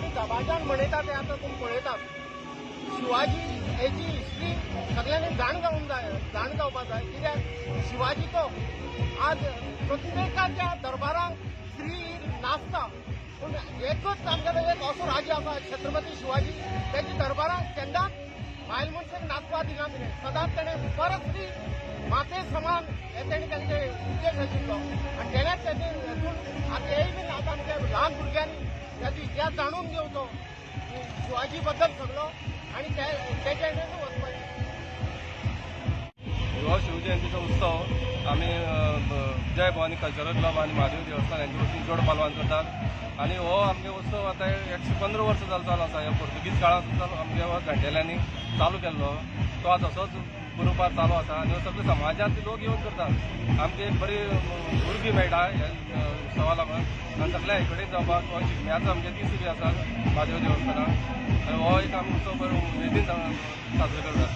आमी दबाज्यान मनयतात तें आतां तुमी पळयतात. शिवाजी हेची हिस्ट्री सगळ्यांनी जाण जावंक जाय, जाण जावपाक जाय. कित्याक शिवाजी तो आज प्रत्येकाच्या दरबारांत स्त्री नाचता, पूण एकच आमगेलो एक असो राजा आसा छत्रपती शिवाजी, तेच्या दरबारांत केन्नाच बायल मनशेक नाचपाक दिना तिणें. सदांच तेणें परत स्त्री माते समान हे तेणें तेंचे उपदेश आशिल्लो आनी तेणेंच तेजे हेतून आतां हेय बीन आतां आमच्या ल्हान भुरग्यांनी तेजो इतिहास जाणून घेवचो शिवाजी बद्दल सगलो आनी तेच्या हेतून वचपाचें. हो शिवजयंतीचो उत्सव आमी जय भवानी कल्चरल क्लब आनी महादेव देवस्थान हांचे वतीन जोड पालवान करतात आनी हो आमगे उत्सव आतां 115 वर्सां जालो चालू आसा. ह्या पोर्तुगीज काळांत सुद्दां आमगे हो जाणटेल्यांनी चालू केल्लो तो आतां तसोच बरोबर चालू आसा आनी हो सगळे समाजांतले लोक येवन करतात. आमकां एक बरी उर्बी मेळटा ह्या उत्सवा लागून आनी सगळ्या कडेन जावपाक हो शिगम्याचो आमगे दीस बी आसा महादेव देवस्थानाक आनी हो एक आमी उत्सव बरो उमेदीन साजरो करतात.